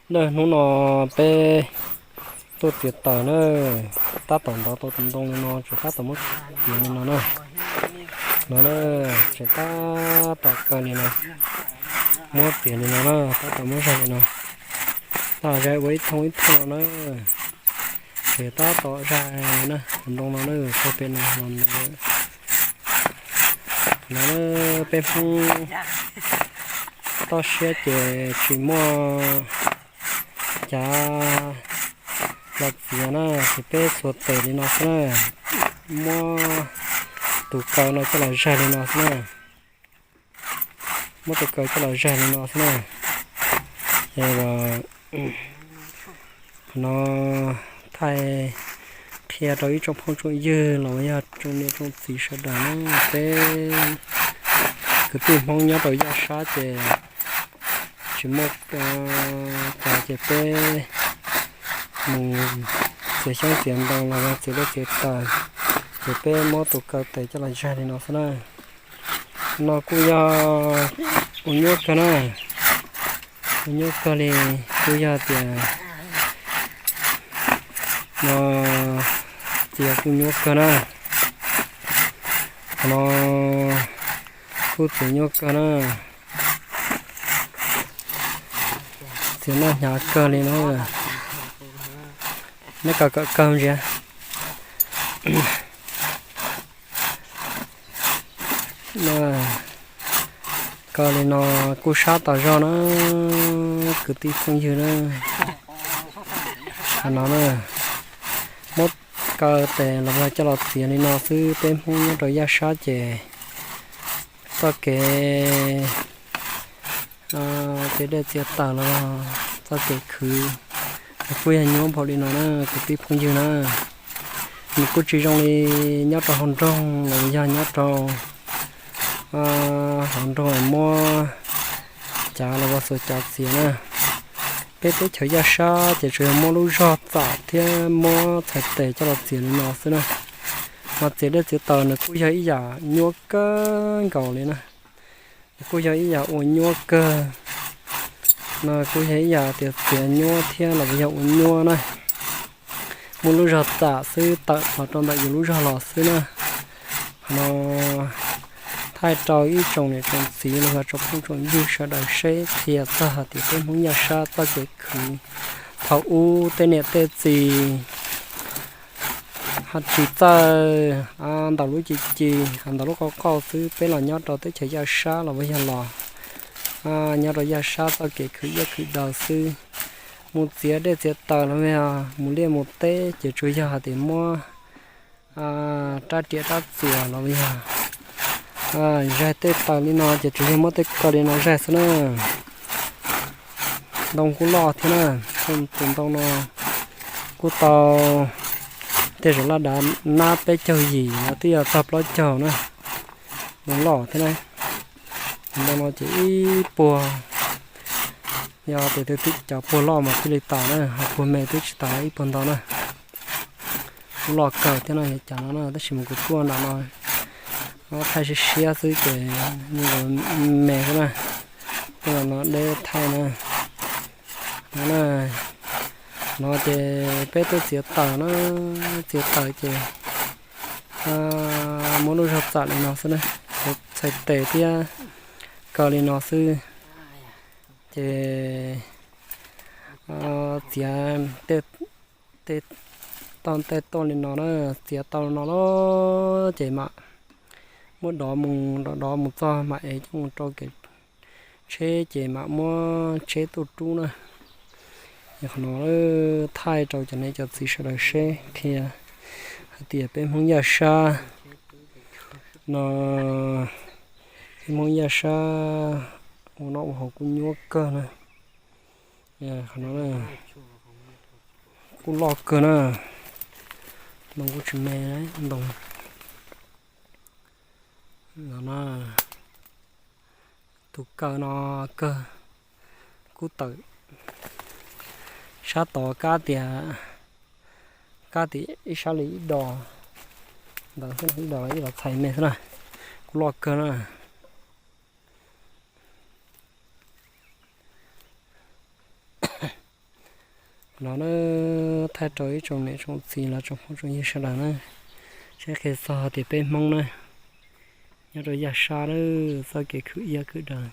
Hnub no peb tuaj txiav taws na, tab tom ntov tau tus ntoo li no, tseem tab tom muab txiav li no na. No na, tseem tab tom kaw li no, muab txiav li no na, tab tom muab zais li no. Tab tom zais ua ib thooj ib thooj no na, tseem tab tom zais na, tus ntoo no na, txog pem no los ntawd. No na, peb Hmoob toj siab ces tsis muaj cav los txiav na, ces peb xuas tes li no xwb na, muab tus kaw no coj los zais li no xwb na, muab tus kaw coj los zais li no xwb na. Es qhov no thaij qhia rau ib tsoom phooj tsoom ywg los yog tsoom niam tsoom txiv sawv daws na, peb kwv tij Hmoob nyob rau Yaj Sab ces tsis muaj cav ces peb mus txiav xyoob txiav ntoo los yog txiav liaj txiav taws, ces peb muab tus kaw tes coj los zais li no xwb na. No kuj yog ua nyuaj kawg na, ua nyuaj kawg li, kuj yog tias no txiav kuj nyuaj kawg na. Qhov no kuj txiav nyuaj kawg na, txiav noj hnyav kawg li na. Neb kaw kawm kawg ntsia. Kaw li no kuj sab tas zog na, kwv tij phooj ywg na. Qhov no na, muab kaw tes los yog coj los txiav li no xwb, peb Hmoob nyob rau Yaj Sab ces txoj kev txiav dej txiav taws los txoj kev khwv kuj yog nyuaj npaum li no na kwv tij phooj ywg na. Nws kuj tsis zoo li nyob rau hauv nroog los yog nyob rau hauv nroog muab cav los ua xuas cav txiav na. Peb teb chaws Yaj Sab ces tsuas yog muab lub zog txam thiab muab txhais tes coj los txiav li no xwb na. Mas txiav dej txiav taws nws kuj yog ib yam nyuaj kawg nkaus li na. Kuj yog ib yam uas nyuaj kawg. No kuj yog ib yam tias txiav nyuaj thiab los yog ua nyuaj na. Muab lub zog txam xwb tawm los rau ntawm yus lub zog los xwb na. Qhov no thaij rau ib tsoom niam tsoom txiv los yog tsoom phooj tsoom ywg sawv daws seb qhia txog hais tias peb Hmoob Yaj Sab txoj kev khwv thaum ub tej niam tej txiv ho tsis txawj ntaus lub ci ci, ho ntaus lub qauj qauj xwb, peb los nyob rau teb chaws Yaj Sab los yog los nyob rau Yaj Sab txoj kev khwv iab khwv daw xwb. Mus txiav dej txiav taws los yog mus liaj mus teb ces tsuas yog hais tias muab rab riam rab txuas los yog zaig tej taws li no ces tsuas yog muab tej kaw li no zaig xwb na. Ntoo kuj loj thiab na, tus ntoo no kuj tau tej zaum laj dav nab peb caug yim no twb yog txog plaub caug na. Ntoo loj thiab na. Tus ntoo no ces ib puag, yog tias twb cov puag loj mas thiaj li tas na, ho puag me twb tsis tas ib puag ntau na. Kuj loj kawg thiab no, yog cov no na, tab sis mas kuv tuaj nram no thaij siab siab xwb ces me xwb na. Tuaj nram no deb thaij na. No na, no ces peb tuaj txiav taws na, txiav taws ces muab lub zog txam li no xwb na, txhais tes thiab kaw li no xwb. Ces txiav tej toj tej tuaj li no na, txiav tau no lawm ces mam muab dov mus, dov mus txog mam ev coj mus rau kev tsheb ces mam muab tsheb tuaj rub na. Qhov no thaij rau cov niam cov txiv sawv daws seb qhia hais tias peb Hmoob Yaj Sab no, peb Hmoob Yaj Sab ua noj ua haus kuj nyuaj kawg na. Qhov no kuj loj kawg na, ntoo kuj tsis me ntoo. Tus kaw no kawg, kuj tawm sab tod kab tias, kab tias ib sab li ib dos, ntawd ib los txhais me xwb na, kuj loj kawg na. No na, thaij rau ib tsoom niam tsoom txiv los tsoom phooj tsoom ywg sawv daws na, saib qhia txog tias peb Hmoob na, nyob rau yaj sab na, txoj kev khwv iab khwv daws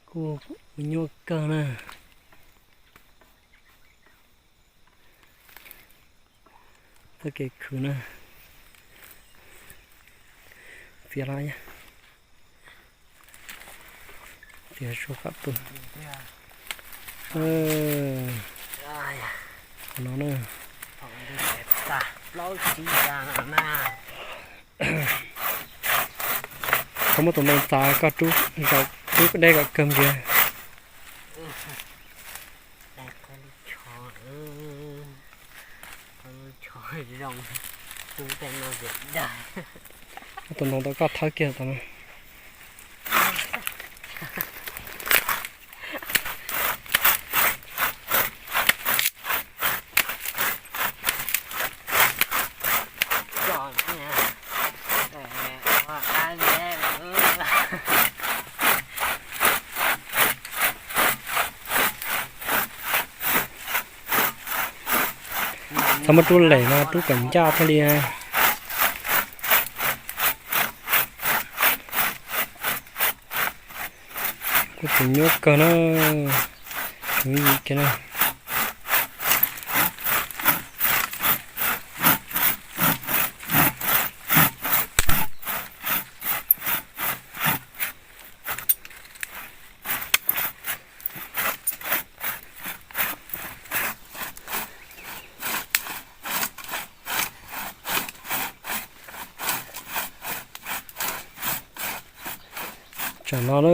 kuj nyuaj kawg na. Txoj kev khwv na, txiav los, txiav zuj qab tu. No na, txhob muab tus ntoo txav, koj rub zaum, rub deb kom kawg nkaus. Muab tus ntoo tau koj thawb kiag tau na. Txhob muab rub lem no, rub kom ncaj thiaj li. Kuj tseem nyuaj kawg na, tseem yim kiag na. Tsam no na,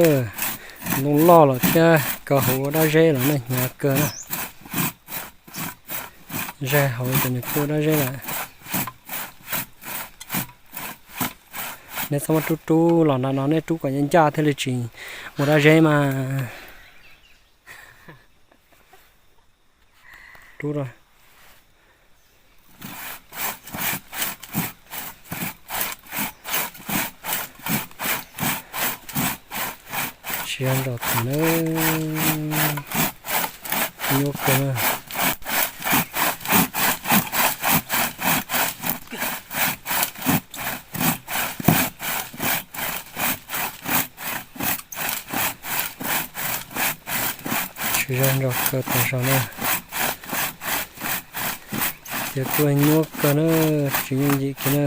ntoo loj lawm thiab kaw hauv ua dab zeb los nej hnyav kawg na. Zaig hauv ces nws kuj ua dab zeb lawm. Nej txhob muab rub rub los nram no, nej rub kom ncaj ncaj thiaj li tsis ua dab zeb mas. Rub rau. Siav ntsos tag na, nyuaj kawg na. Siav ntsos kawg tag zog na. Ces kuj nyuaj kawg na, tsis yooj yim kiag na.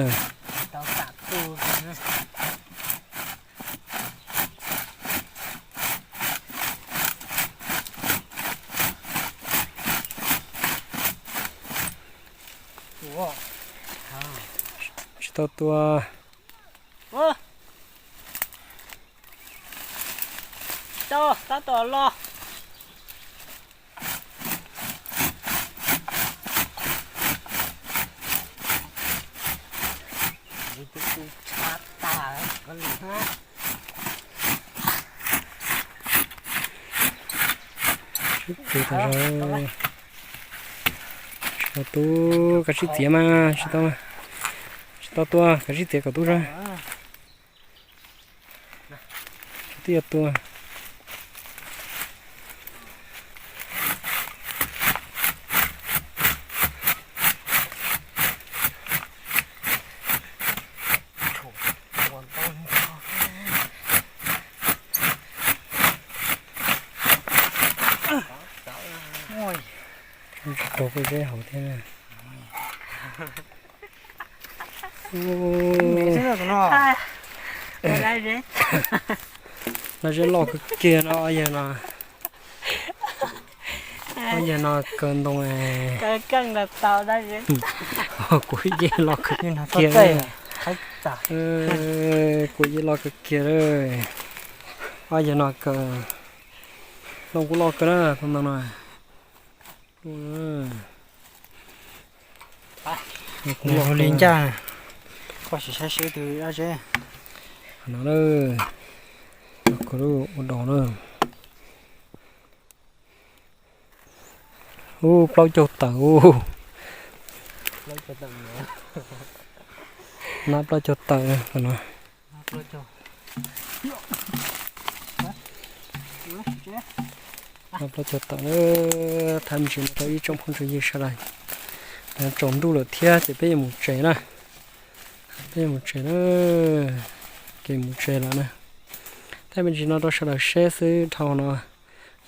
Tsis tau tua. Tab tom los. Sib txiav tas zog. Tsis tau tua, kav sib txiav mas, tsis tau, tsis tau tua, kav sib txiav kom tub zog. Twb yuav tua. Tsis tau pub zeb hauv thiab. Dab zeb loj kawg kiag no, yog no, yog no kaw ntoo. Kuv yeej loj kawg kiag, kuv yeej loj kawg kiag. Ob yog no kaw, loj kuj loj kawg na, tus ntoo no. Li ncaj, koj sim saib seb tus dab zeb no, ua dog na. Ub, plaub caug tawm ub. Nab plaub caug tawm no. Plaub caug tawm na. Thaij me ntsis no rau ib tsoom phooj tsoom ywg sawv daws. Tsaus ntuj lawm thiab ces peb yuav mus tsev na. Peb yuav mus tsev na. Kev mus tsev lawm na. Thaij me ntsis no rau sawv daws seb xwb dhau no.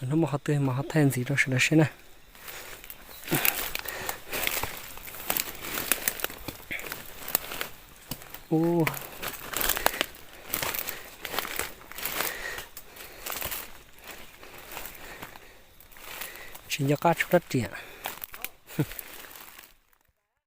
Hnub muaj qhov twg mas ho thaij ntxiv rau sawv daws seb na. Tsis nco qab tshuab rab riam.